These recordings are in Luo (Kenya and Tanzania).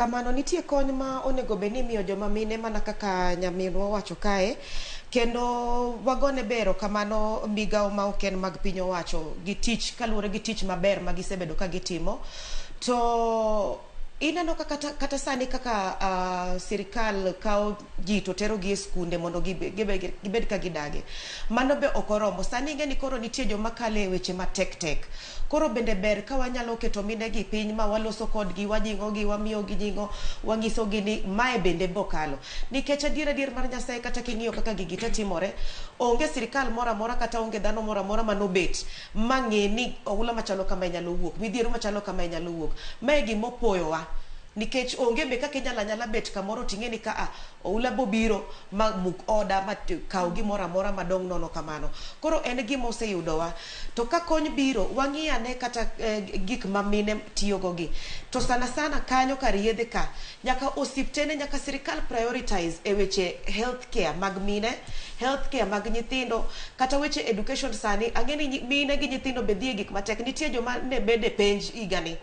Kamano nitie kony ma onego bed ni imiyo joma mine mana kaka nyaminwa owacho kae kendo wagone be erokamano migawo ma ok en mag piny owacho gi tich kaluwore gi tich maber ma gisebedo ka gitimo. To ineno ka kata, kata sani kaka sirikal kawo ji to terogi e skunde mondo gibed ka gidage. Mano be ok oromo. Sani ing'e ni koro nitie joma kale e weche matek tek. Koro bende ber ka wanyalo keto mine gi piny ma waloso kodgi, wajing'o gi, wamiyo gi jing'o, wanyiso gi ni mae bende bokalo. Nikech adier adier mar Nyasaye kata king'iyo kaka gigi te timore, onge sirikal moro amora kata onge dhano moro amora manobet ma ng'e ni oula machalo kamae nyalo wuok, midhiero machalo kamae nyalo wuok. Mae gima opoyowa. Nikech onge be kaka inyalo anyala bet kamoro ting'e ni ka a oula bobiro ma muk oda ma kaw gimoro amora madong' nono kamano. Koro en gima oseyudowa. To ka kony biro, wang'i ane kata gik ma mine tiyogo gi. To sana sana kanyo kar yedhe ka, nyaka osiptende, nyaka sirikal prioritize e weche health care mag mine, health care mag nyithindo, kata weche education sani, ang'e ni mine gi nyithindo be dhi e gik matek. Nitie joma ne bede penj higani.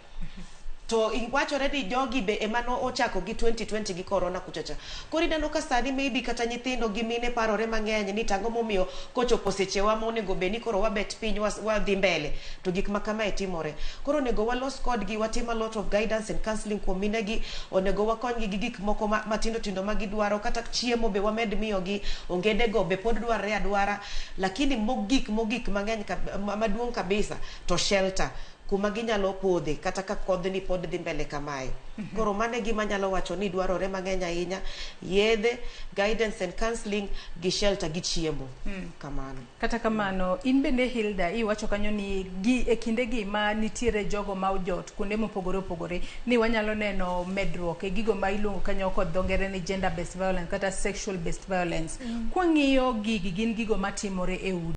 To wachore ni jogi be ema no ochako gi 2020 gi corona kuchacha. Koro ineno ka sani maybe kata nyithindo gi mine parore mang'eny ni tang'o momiyo kochopo sechewa monego bed ni koro wabet piny wadhi mbele to gik ma kamae timore. Koro onego walos kodgi, watim a lot of guidance and counseling kuom mine gi, onego wakonygi gi gik moko matindo tindo ma gidwaro, kata chiemo be wamed miyogi, ongede go be pod dwarre adwara, lakini mogik mogik mang'eny maduong' kabisa to shelter kuma ginyalo podhe kata ka kodhni pod dhi mbele kamae. Koro mano e gima anyalo wacho ni dwarore mang'eny ahinya, yedhe, guidance and counseling gi shelter gi chiemo. Kamano. Kata kamano, in bende Hilda, iwacho kanyo ni gi e kindegi ma nitiere jogo ma ojot kuonde mopogore opogore, ni wanyalo neno medruok e gigo ma iluongo kanyo kod dho ngere ni gender based violence kata sexual based violence. Kwang'iyo gigi gin gigo matimore e udi.